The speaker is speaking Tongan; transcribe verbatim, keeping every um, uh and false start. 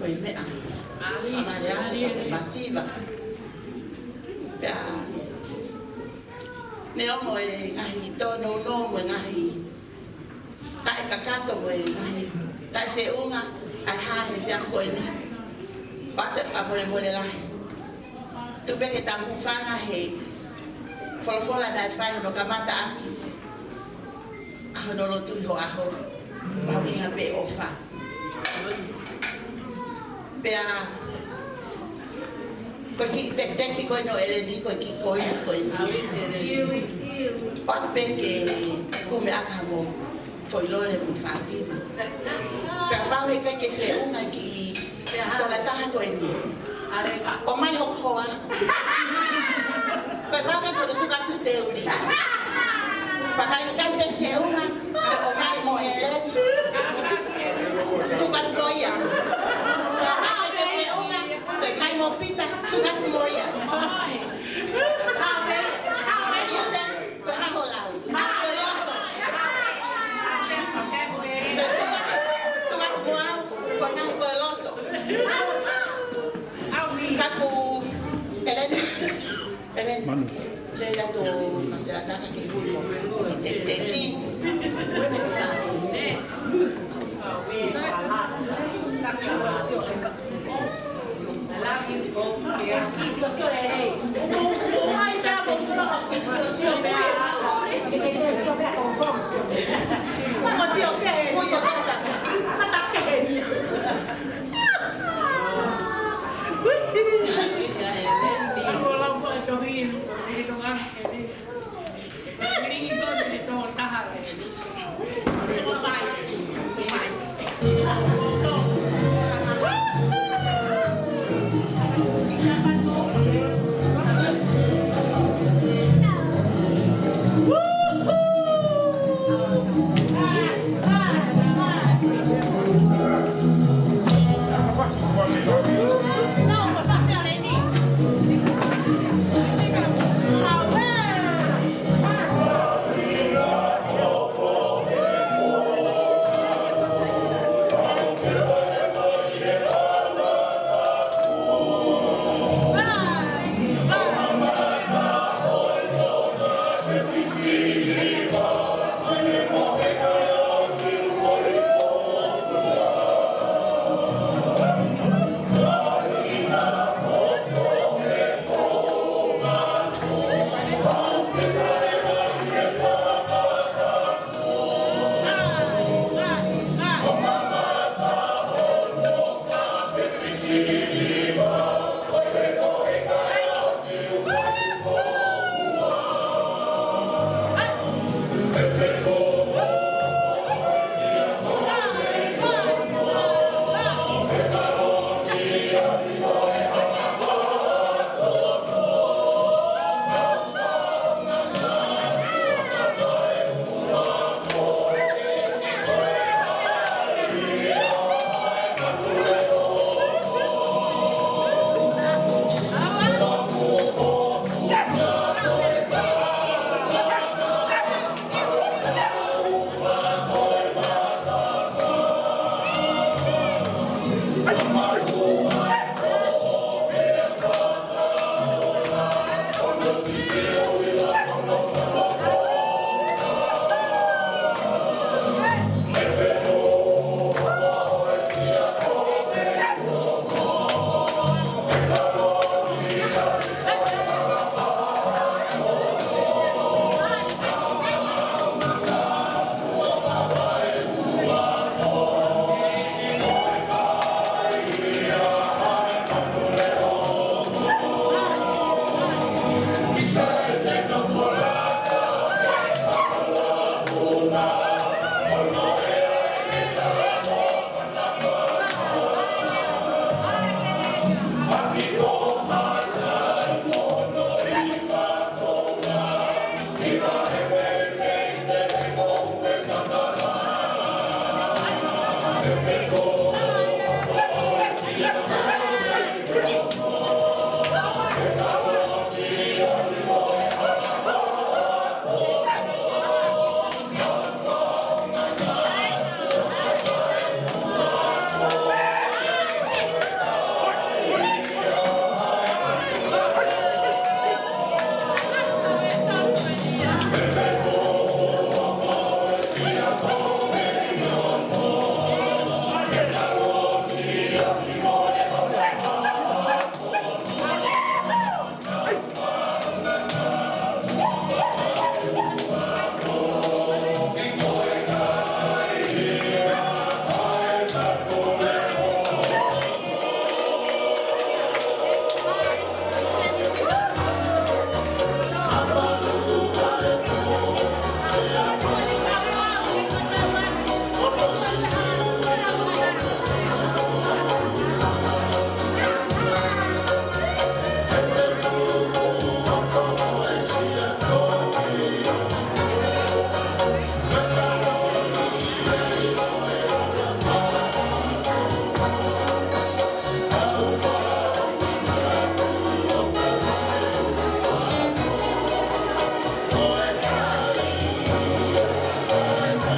ko e meʻa. Fakamālō atu ki he masiva. Pea neongo e ngaahi tōnounou mo e ngaahi taʻekakato mo e ngaahi taʻefeʻunga ʻa e hā he efiafi ko eni. Pea te u fakamolemole lahi. Tuku pē ke tau hūfanga he folofola naʻe fai hono kamata ʻaki ʻa hono lotu ʻi ho ʻaho. Mahuʻinga pē ʻofa. Pea ko e kiʻi tekiteki ko eni ʻo ʻEleni, ko e kiʻi koini ko eni. ʻOatu pē ke kumi ʻaki ha mo foʻi lole mo fākini. Pea kapau he ʻikai ke feʻunga e kiʻi tola taha ko eni, ʻomai hoku hoa. Ko e vaka ko eni tuku atu te uli. Pea ka ʻikai ke feʻunga, ʻomai mo ʻEleni. Tuku atu mo ia. Pea ka ʻikai ke feʻunga, ʻomai mo Pita. Tuku atu mo ia. Ko e hā ho lau? Ko e loto. Tuku atu, tuku atu mo au, ko e ngaahi ko e loto. Kaku, ʻEleni, ʻEleni. Manu. Lele atu Masela Taka ke hū mo e kiʻi tekiteki.